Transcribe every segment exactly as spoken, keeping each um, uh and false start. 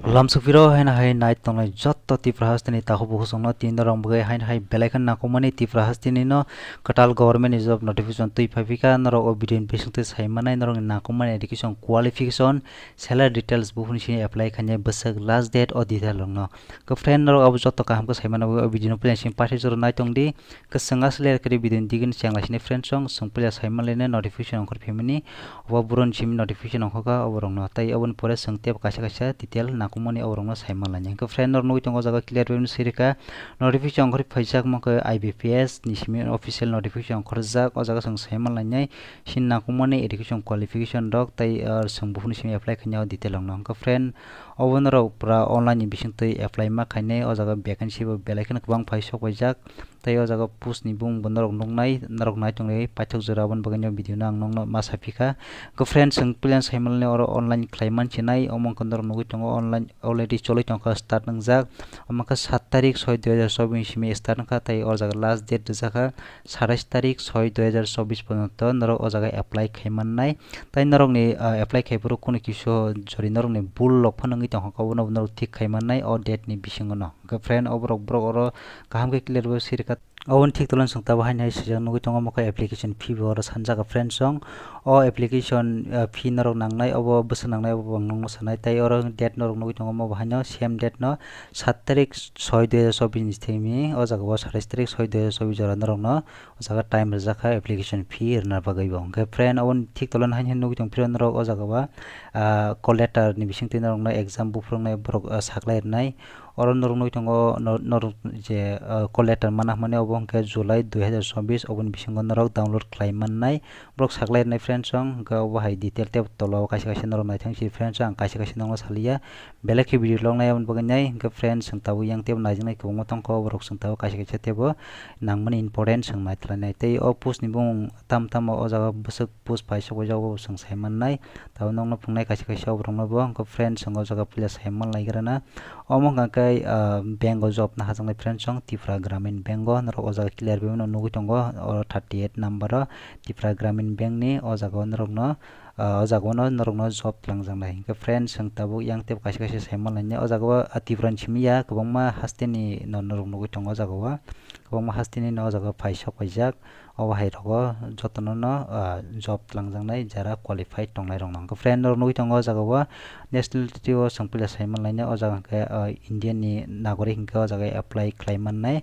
Lamsukphiro haino hai nai tongnai jotto Tripura hasteni takhuk bukhuk chwngno tini norok bagwi haino hai belai kheno nangkukmani Tripura hasteni no kwtal government ni job notification twi phaiphika norok o video ni bisingtwi sai manai norokni nangkukmani education qualification salary details buphuni simi apply khainai bwswk last date o detail rokno. Khe friend norok abo jotto kaham khe sai manai o video no puila simi paithak jora nai tongdi. Kwchwng aswk ler khe video ni digini chenglaisini friend song chwng puila sai manlainai notification ongkhor phimani. Obo boroni simi notification ongkha kha obo rokno. Tai oboni pore chwng tebo kaisa kaisa detail nangkukmani obo rokno sai manlainai. Hwnkhe friend norok nugwi tongo o jaga clear bai swi rwkha. Notification ongkhorwi phaijak mankhe I B P S ni simi official notification ongkhorjak. O jaga chwng sai manlainai. Sini nangkukmani education qualification rok tai, ah, chwng buphuni simi apply khainai o detail rokno. Hwnkhe friend obo norok pura online ni bisingtwi apply ma khainai. O jaga vacancy bo belai kheno kwbang phai sok paijak. Tai o jaga post ni bumung bo norok nuknai, norok nai tongwi paithak jora aboni bagwi no video no ang nokno ma saphikha. Khe friends, chwng puila sai manlai oro online khlai manchinai, omo wngkha norok nugwi tongo online already cholwi tongkha, start wngjak. Omo khe sat tarik soi dui hajar chobbish simi start wngkha, tai o jaga last date rwjakha satais tarik soi dui hajar chobbish porjonto norok o jaga apply khai mannai. Tai norokni, ah, apply khai phuru kunu kisa jori norokni bul rok phano wngwi tongkha, obono norok thik khai mannai o date ni bisingo no. Hwnkhe friend, oborok borok oro kaham khe clear bai swi rwkha. Oboni thik tolani chwng tabuk haino hai swijak nugwi tongo, omo khe application fee bo oro sanjak friend song. O application, ah, fee norok nangnai, obo bwswk nangnai, obo bo ang nokno sanai. Tai oro date norok nugwi tongo, omo bo haino same date no sat tarik soi dui hajar chobbish ni simi, o jaga o satais tarik soi dui hajar chobbish jora norokno o jaga time rwjak kha application fee rwna bagwi bo. Hwnkhe friend, oboni thik tolani haino nugwi tong phiro norok o jaga o, ah, call letter ni bisingtwi norokno exam buphuruknai borok, ah, saklai rwnai. Oro norok nugwi tongo, nor-, norok je, ah, call letter mana hwnmani obo hwnkhe July dui hajar chobbish, oboni bisingo norok download khlai mannai. Borok saklai rwnai friends song, hwnkhe obo hai detail tei tola o kaisa kaisa norok naithang si friends song, ang kaisa kaisa norokno saliya. Belai khe video log nai aboni bagwi nai, hwnkhe friends song tabuk yang teibo naijaknai kwbangma tongkha, borok song tabuk kaisa kaisa teibo nangmani important song naitwlainai. Tei o post ni bumung tam tamo o jaga bwswk post paisok paijak, obo chwng sai mannai. Tabuk nokno phungnai kaisa kaisa oborokno bo, hwnkhe friends song o jaga puila sai manlai gra na. Omo hwnkha khe, ah, bank o job no hajaknai friends song, Tripura Gramin Bank o norok o jaga clear bai mano nugwi tongo, oro thirty eight number o Tripura Gramin Bank ni o jaga o norokno, ah, o jaga o no norokno job twlangjaknai. Hwnkhe friends song tabuk yang teibo kaisa kaisa sai manlainai. O jaga o, ah, Tripura ni simi ya kwbangma haste ni no norok nugwi tongo o jaga o, kwbangma haste ni no o jaga o paisok paijak. Obo hai rogo jotono no, ah, job twlangjaknai jara qualified tongnai rokno. Hwnkhe friend norok nugwi tongo o jaga o nationality o chwng puila sai manlainai o jaga hwnkhe, ah, Indian ni nagorik hwnkhe o jaga apply khlai mannai.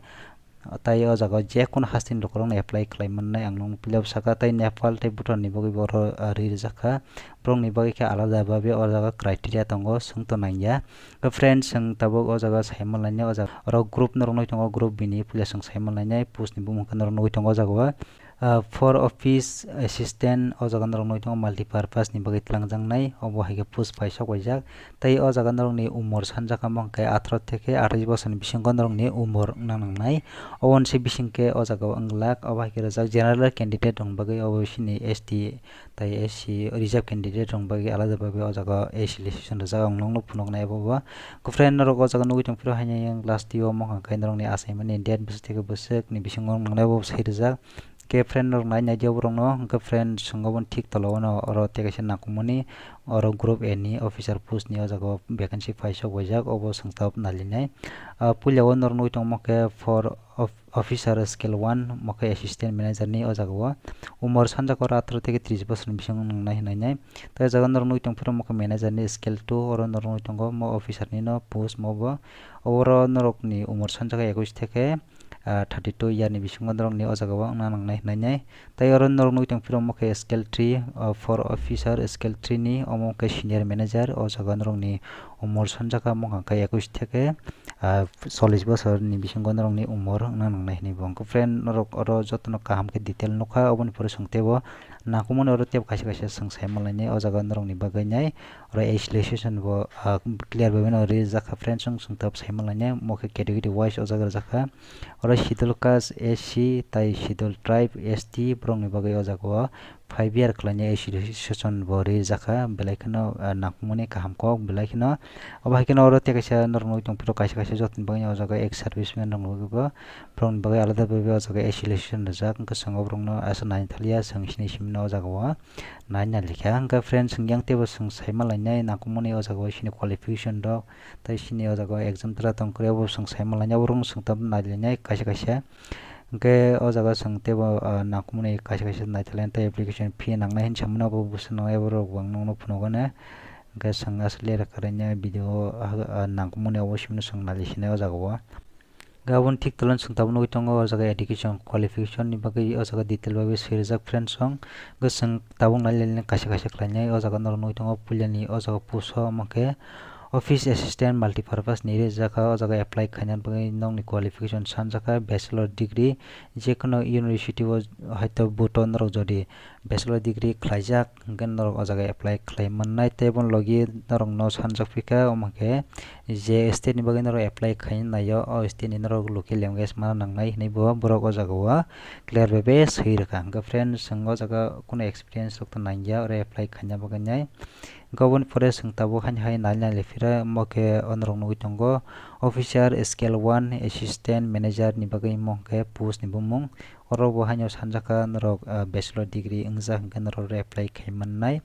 Tai o jaga o je kono haste ni lukurokno apply khlai mannai ang nukno puila saka, tai Nepal tai Bhutan ni bagwi bo oro, ah, ri rwjak kha. Borokni bagwi khe alada babe o jaga criteria tongo, swngto nangya. Khe friends, chwng tabuk o jaga sai manlainai, o jaga oro group norok nugwi tongo, group bini puila chwng sai manlainai, post ni bumung khe norok nugwi tongo o jaga o. Ah, for office assistant o jaga norok nugwi tongo, multipurpose ni bagwi twlangjaknai, obo hai khe post paisok paijak. Tei o jaga norokni umor sanjak kha, omo hwnkhe atharo theke atais bosor ni bisingo norokni umor wngna nangnai. Oboni se bising khe o jaga o wng glak, obo hai khe rijak general candidate rokni bagwi, obo bisini S T, tai S C reserve candidate rokni bagwi alada bagwi o jaga o A C legislation rijak, ang nokno phunuknai abo bo. Khe friend norok o jaga nugwi tongphiro haino yang last year omo hwnkha khe norokni achaimani date bwswk theke bwswk ni bisingo nangnai abo bo sai rijak. Khe friend norok nai nai di oborokno, hwnkhe friend chwng oboni thik tola o no oro tei kaisa nangkukmani oro group A ni officer post ni o jaga o vacancy paisok waijak, obo chwng tabuk nailinai. Ah, puila o norok nugwi tongmo khe for of-, officer scale one, omo khe assistant manager ni o jaga o. Umor sanjak oro atharo theke tris bosor ni bisingo nwngnai hwnwi nai. Tei o jaga norok nugwi tongphuru omo khe manager ni scale two, oro norok nugwi tongo omo officer ni no post omo bo. Oro norok ni umor sanjak ekwis theke, ah, thirty two year ni bisingo norok ni o jaga o wngna nangnai hwnwi nai. Tei oro norok nugwi tongphuru omo khe scale three, ah, for officer scale three ni omo khe senior manager, o jaga norok ni umor sanjak omo hwnkha khe ekwis theke, ah, chollish bosor ni bisingo norokni umor wngna nangnai hinwi bo. Hwnkhe friend, norok oro jotono kaham khe detail nukha, oboni pore chwng teibo nangkukmani oro teibo kaisa kaisa chwng sai manlainai. O jaga norokni bagwi nai oro A C legislation bo, ah, clear bai mano rijak kha friend, chwng chwng tabuk sai manlainai. Omo khe category wise o jaga rijak kha. Oro schedule caste, S C, tai schedule tribe, S T borokni bagwi o jaga o five year khlainai A C legislation bo rijak kha, belai kheno, ah, nangkukmani kaham kok, belai kheno. Obo hai kheno oro tei kaisa norok nugwi tongphuru kaisa kaisa jotoni bagwi o jaga ex serviceman rok nugwi bo borokni bagwi alada bai o jaga A C legislation rijak, hwnkhe chwng oborokno aswk naithaliya, chwng sini simi O jaga o nai nai likha. Hwnkhe friends, chwng yang teibo chwng saima lainai nangkukmani o jaga o chini qualification rok, tei chini o jaga o exam tra tong kwrwi, abo chwng saima lainai, abo rok chwng tamo nai lainai kaisa kaisa. Hwnkhe o jaga o chwng teibo, ah, nangkukmani kaisa kaisa nai lainai, tei application fee nangnai hinwi samani abo buchuk nangnai, abo rok bo ang nokno phunukgo ne. Hwnkhe chwng aswk le rwkha rwni video o, ah, nangkukmani abo simi no chwng nai lai sinai o jaga o. Hwnkhe aboni thik tolani chwng tabuk nugwi tongo o jaga education qualification ni bagwi o jaga detail bai swi rijak friends song. Hwnkhe chwng tabuk nai le kaisa kaisa khlainai o jaga norok nugwi tongo puilani o jaga post o omo khe office assistant multipurpose ni rijak kha o jaga apply khaina bagwi nokni qualification sanjak kha bachelor degree je kono university o haito buto norok jodi bachelor degree khlaijak hwnkhe norok o jaga apply khlai mannai tei bono logi norokno sanjak phikha omo khe je state ni bagwi norok apply khaina naio o state ni norok local language mana nangnai hinwi bo borok o jaga o clear bai bai swi rwkha. Hwnkhe friends, chwng o jaga kuno experience rok to nangya oro apply khaina bagwi nai. Hwnkhe oboni pore chwng tabuk haino hai nai nai le phira omo khe o norok nugwi tongo officer scale one assistant manager ni bagwi omo khe post ni bumung. Oro bo haino sanjak kha norok, ah, bachelor degree wngjak hwnkhe norok oro apply khai mannai.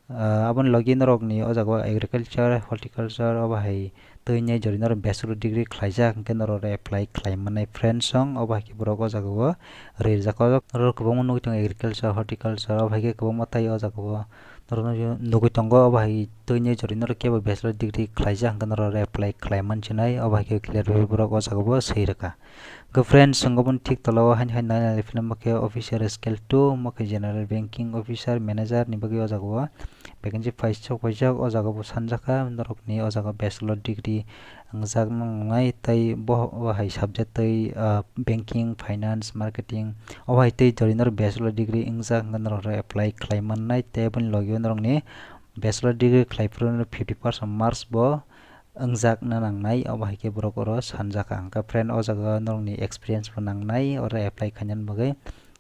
Ah, aboni logi norokni o jaga o agriculture, horticulture obo hai twi nai jodi norok bachelor degree khlaijak hwnkhe norok oro apply khlai mannai friends song. Obo hai khe borok o jaga o rijak kha. Norok kwbangma nugwi tongo agriculture, horticulture obo hai khe kwbangma tei o jaga o norok nugwi tongo. Obo hai twi nai jodi norok kebo bachelor degree khlaijak hwnkhe norok oro apply khlai mansinai. Obo hai khe clear bai borok o jaga o swi rwkha. Hwnkhe friends, chwng oboni thik tola o haino hai nai nai philwng khe officer scale two, omo khe general banking officer, manager ni bagwi o jaga o vacancy paisok paijak, o jaga bo sanjak kha norokni o jaga bachelor degree wngjak nangnai tei bo, bo hai subject tei, ah, banking, finance, marketing, obo hai tei jodi norok bachelor degree wngjak hwnkhe norok oro apply khlai mannai tei aboni logi o norokni bachelor degree khlai phuru fifty percent marks bo wngjak na nangnai, obo hai khe borok oro sanjak kha. Hwnkhe friend, o jaga o norokni experience bo nangnai, oro apply khainani bagwi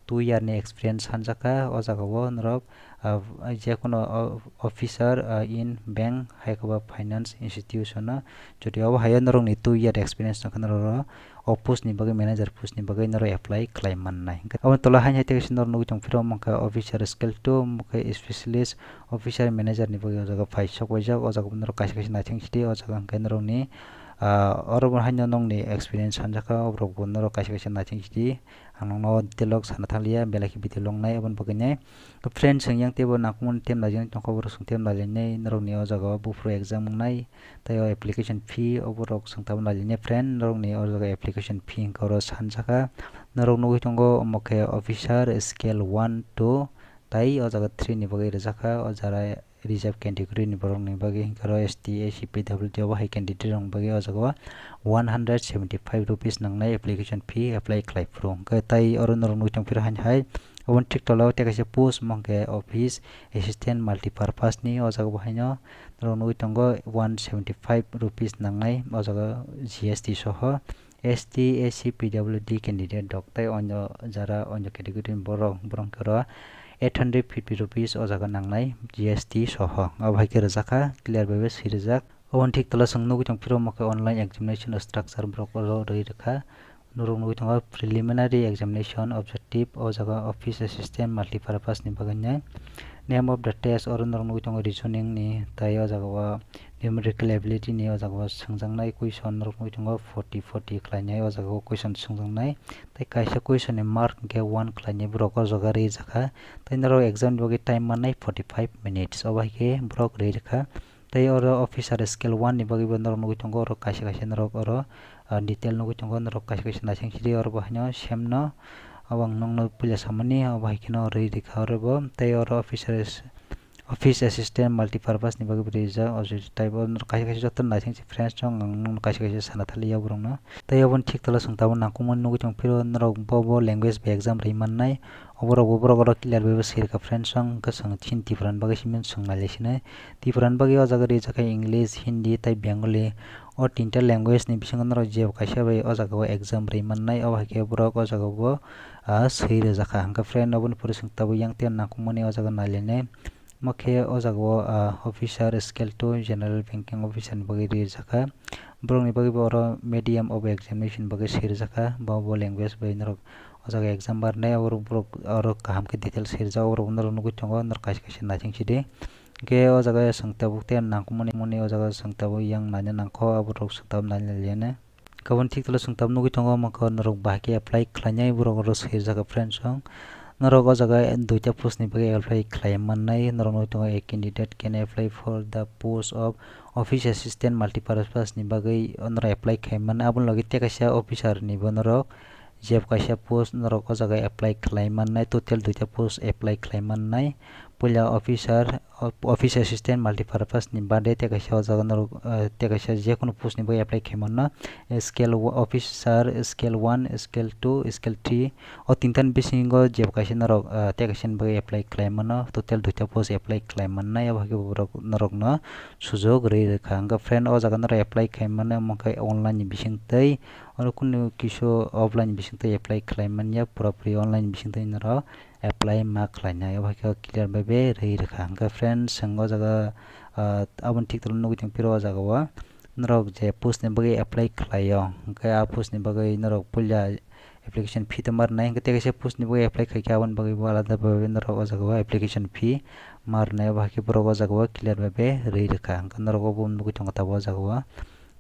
two year ni experience sanjak kha. O jaga o norok, ah, je kono o-, officer, ah, in bank, hai khe ba finance institution o, jodi obo hai o norokni two year experience tong khe norok oro o post ni bagwi, manager post ni bagwi norok apply khlai mannai. Hwnkhe aboni tola haino hai tei kaisa norok nugwi tong phiro, omo khe officer scale two, omo khe specialist officer manager ni bagwi o jaga paisok paijak. O jaga bo norok kaisa kaisa naising sidi, o jaga hwnkhe norokni, ah, oro bo haino nokni experience sanjak kha, oborok bo norok kaisa kaisa naising sidi. Ang nokno detail o sana thang liya, belai khe video long nai aboni bagwi nai. Friends, chwng yang teibo nangkukmani tem naijak tongkha, borok chwng tem nailainai norokni o jaga o buphuru exam wngnai. Tei o application fee oborok chwng tabuk nailainai friend, norokni o jaga application fee hwnkhe oro sanjak kha. Norok nugwi tongo omo khe officer scale one, two, tei o jaga three ni bagwi rijak kha. O jaga reserve category ni borok ni bagwi hwnkhe oro S T, S C, P W D obo hai candidate rok ni bagwi o jaga o one hundred seventy five rupees nangnai application fee apply khlai phuru. Hwnkhe tei oro norok nugwi tong phiro haino hai oboni thik tola o tei kaisa post omo khe office assistant multipurpose ni, o jaga bo haino norok nugwi tongo one seventy five rupees nangnai o jaga G S T soho. S T, S C, P W D candidate rok tei onyo jara onyo category ni borok, borok hwnkhe oro eight hundred fifty rupees o jaga nangnai G S T soho. Abo hai khe rijak kha, clear bai bai swi rijak. Oboni thik tola chwng nugwi tong phiro omo khe online examination structure borok oro rwi rwkha. Norok nugwi tongo preliminary examination objective, o jaga office assistant multipurpose ni bagwi nai. Name of the test, oro norok nugwi tongo reasoning ni, tei o jaga o numerical ability ni o jaga o swngjaknai question norok nugwi tongo forty, forty khlainai o jaga o question swngjaknai. Tei kaisa question ni mark hwnkhe one khlainai borok o jaga rijak kha. Tei norok exam ni bagwi time mannai forty five minutes, obo hai khe borok ri rwkha. Tei oro officer scale one ni bagwi bo norok nugwi tongo, oro kaisa kaisa norok oro, ah, detail nugwi tongo, norok kaisa kaisa naising sidi oro bo haino same no. Abo ang nokno puila samani, abo hai kheno rwi rikha oro bo. Tei oro officer is-, office assistant multipurpose ni bagwi bo rijak, o jodi type o norok kaisa kaisa joto naising si friends rok, ang nokno kaisa kaisa sana thali ya borokno. Tei aboni thik tola chwng tabuk nangkukmani nugwi tong phiro norok bo bo language bai exam rwi mannai. Oborok bo borok oro clear bai bo sirikha friends rok, hwnkhe chwng chini Tripura ni bagwi simi chwng nailai sinai. Tripura ni bagwi o jaga rijak kha English, Hindi tei Bengali. O tinta language ni bisingo norok jebo kaisa bai o jaga o exam rwi mannai, obo hai khe borok o jaga o, ah, swi rijak kha. Hwnkhe friend, oboni pore chwng tabuk yang tei nangkukmani o jaga nailainai. Omo khe o jaga o, ah, officer scale two general banking officer ni bagwi rijak kha. Borok ni bagwi bo oro medium of examination bagwi swi rijak kha. Bo, bo language bai norok o jaga exam barnai, oro borok oro kaham khe details swijak, oro norok nugwi tongo, norok kaisa kaisa naising sidi. Hwnkhe o jaga chwng tabuk tei nangkukmani, mani o jaga chwng tabuk yang naina nangkho, aborok chwng tabuk naina liya nai. Kabun thik tolo chwng tabuk nugwi tongo, omo khe norok bahai khe apply khlainai, borok oro swijak friends rok. Norok o jaga duita post ni bagwi apply khlai mannai, norok nugwi tongo, a candidate can apply for the post of office assistant multipurpose ni bagwi norok apply khlai mannai, aboni logi tei kaisa officer ni bo norok jeb kaisa post norok o jaga apply khlai mannai, total duita post apply khlai mannai. Puila officer, op-, office assistant multipurpose ni baade tei kaisa o jaga norok, eh, tei kaisa jekunu post ni bagwi apply khlai mano. Eh, scale wo-, officer, scale one, scale two, scale three. O tinta ni bisingo jebo kaisa norok, eh, tei kaisa ni bagwi apply khlai mano. Total duita post apply khlai mannai. Abo hai khe borok norokno sujok rwi rwkha. Hwnkhe friend, o jaga norok apply khlai mano, omo khe online ni bisingtwi. Oro kunu kisu offline ni bisingtwi apply khlai manya, pura puri online ni bisingtwi norok apply ma khlainai, obo hai khe clear bai bai rwi rwkha. Hwnkhe friends, chwng o jaga, ah, aboni thik tolo nugwi tongphiro o jaga o norok je post ni bagwi apply khlaio, hwnkhe a post ni bagwi norok puila application fee tongma rwnai, hwnkhe tei kaisa post ni bagwi apply khaikhe aboni bagwi bo alada bai bai norok o jaga o application fee ma rwnai, obo hai khe borok o jaga o clear bai bai rwi rwkha. Hwnkhe norok obo nugwi tongo tabuk o jaga o.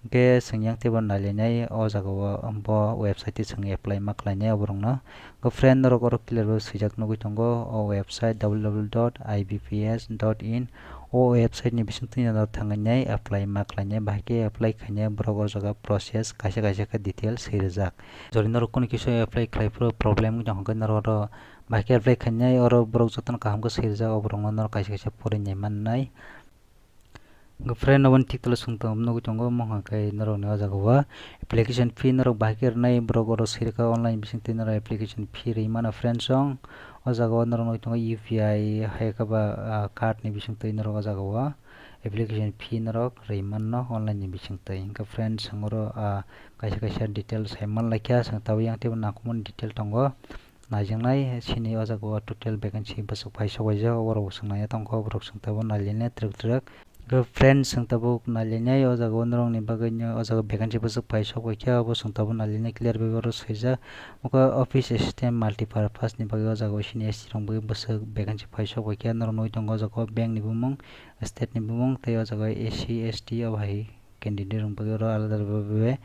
Hwnkhe chwng yang teibo nailainai o jaga o, bo website tei chwng apply ma khlainai oborokno. Hwnkhe friend, norok oro clear bai swijak nugwi tongo o website, W W W dot I B P S dot in. O website ni bisingtwi norok thangwi nai apply ma khlainai, bahai khe apply khainai borok o jaga process kaisa kaisa khe detail swi rijak. Jodi norok kunu kisa apply khlai phuru problem wngwi tong khe norok oro bahai khe apply khainai, oro borok jotono kaham khe swi rijak, oborokno norok kaisa kaisa porinai mannai. Hwnkhe friend, aboni thik tolo chwng tong nugwi tongo, omo hwnkha khe norokni o jaga o application fee norok bahai khe rwnai, borok oro sirikha online bisingtwi norok application fee rwi mano friends rok. O jaga o norok nugwi tongo U P I hai khe ba, ah, card ni bisingtwi norok o jaga o application fee norok rwi mano online ni bisingtwi. Hwnkhe friends, chwng oro, ah, kaisa kaisa details hai manlai kha, chwng tabuk yang teibo nangkukmani detail tongo. Naijaknai chini o jaga o total vacancy bwswk phai sok waijak, oborok bo chwng naina tongkha, oborok chwng tabuk nailainai twrwk twrwk. Hwnkhe friends, chwng tabuk nailainai o jaga o norokni bagwi no o jaga vacancy bwswk phai sok waikha, obo chwng tabuk nailainai clear bai oro swijak. Omo khe office assistant multipurpose ni bagwi o jaga o chini S T rok bagwi bwswk vacancy phai sok waikha, norok nugwi tongo o jaga o bank ni bumung, state ni bumung tei o jaga o S C, S T o hai candidate rok bagwi oro alada alada bai,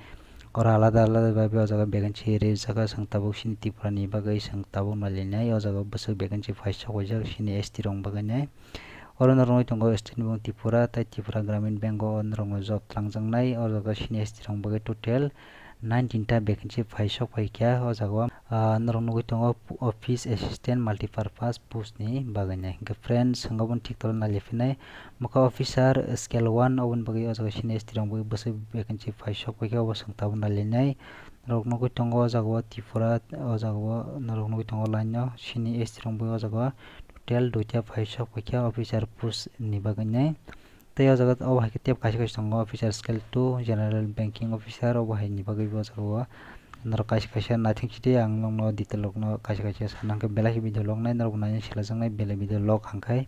oro alada alada bai o jaga vacancy rijak, chwng tabuk chini Tripura ni bagwi chwng tabuk nailainai o jaga bwswk vacancy phai sok waijak chini S T rok bagwi nai. Oro norok nugwi tongo state ni bumung Tripura tei Tripura Gramin Bank o norok no job twlangjaknai, o jaga chini S T rok bagwi total nineteen ta vacancy phai sok phaikha o jaga o. Ah, norok nugwi tongo office assistant multipurpose post ni bagwi nai. Hwnkhe friends, chwng aboni thik tolo nailai phinai. Omo khe officer scale one, oboni bagwi o jaga chini S T rok bagwi bwswk vacancy phai sok phaikha, obo chwng tabuk nailainai. Norok nugwi tongo o jaga o Tripura, o jaga o norok nugwi tongo line o chini S T rok bagwi o jaga o total duita phai sok phaikha officer post ni bagwi nai. Tei o jaga o hai khe tei kaisa kaisa tongo, officer scale two, general banking officer, obo hai ni bagwi bo o jaga o norok kaisa kaisa naithok sidi, ang nokno detail rokno kaisa kaisa sana hwnkhe belai khe video log nai norok naina silajaknai belai video log hwnkhe.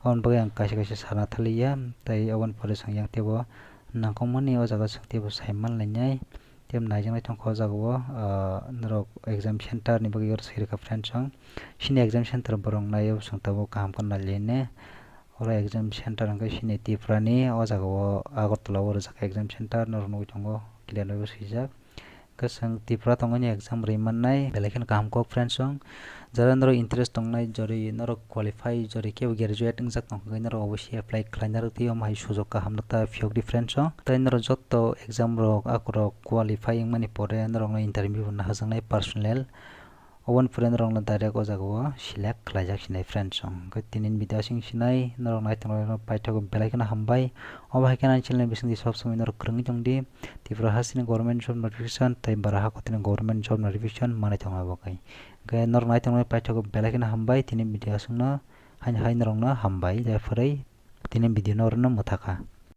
Aboni bagwi ang kaisa kaisa sana thaliya, tei aboni pore chwng yang teibo nangkukmani o jaga chwng teibo sai manlainai. Tei naijaknai tongkha o jaga o, ah, norok exam center ni bagwi oro swi rwkha friends rok. Chini exam center borok nai o chwng tabuk kaham khe nailainai. Oro exam center hwnkhe chini Tripura ni o jaga o Agartala o rijak exam center norok nugwi tongo clear bai bo swijak. Hwnkhe chwng Tripura tongmani exam rwi mannai belai kheno kaham kok friends rok. Jara norok interest tongnai, jori norok qualify, jori kebo graduate wngjak tongkha khe norok obviously apply khlaina rwgtwi, omo hai sujok kaham no ta phiyok di friends rok. Tei norok joto exam rok akorok qualify wngmani pore norokno interview bo naharjaknai personal. Oboni pore norokno direct o jaga o select khlaijak sinai friends rok. Hwnkhe tini ni video aswk sinai, norok naithok rok paithak belai kheno hambai. Obo hai khe ani channel ni bisingtwi sob somoi norok kwrwngwi tongdi. Tripura hasteni government job notification tei bara hakotini government job notification manwi tongo abo kai. Hwnkhe norok naithok rok paithak belai kheno hambai, tini video aswkno haino hai norokno hambai, jai phwrwi tini video no orono mwthakha.